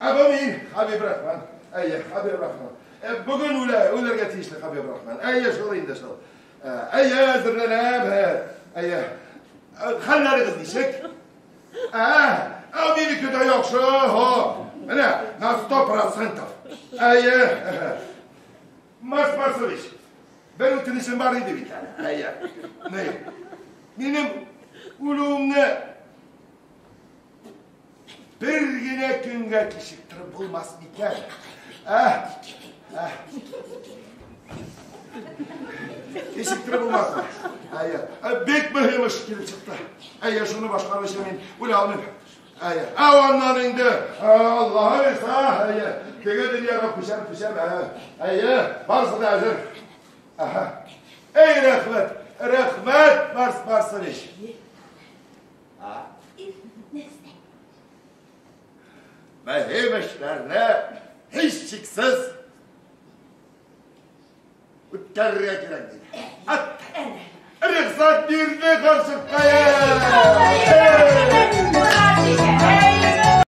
Ә бу мин, Хәбибрахман. Әйе, Хәбибрахман. Бүген үлә, үләргә тиешле Хәбибрахман. Әйе, шул инде шул. Әйе, әзерләнәм. Әйе. Хәлләрегез ничек? Ә, ә минеке дә яхшы. Һо. Менә, на 100%. Әйе. Марс Марсович, бер үтенечем бар иде бит әле. Әйе. Ни? Минем үлүемне бер генә көнгә кичектереп булмас микән? Ә? Ә? Кичектереп булмас. Әйе. Бик мөһим эш килеп чыкты. Әйе, шуны башкармыйча мин үлә алмыйм. Әйе. Ә аннан инде Аллаһы бирсә, әйе, теге дөньяга күчәм, күчәм. Әйе, барысы да әзер. Аһа. Әй, рәхмәт, рәхмәт, Марс Марсович. Мөһим эшләрне һичшиксез үткәрергә кирәк диде. Рөхсәт бирде карчыккаем!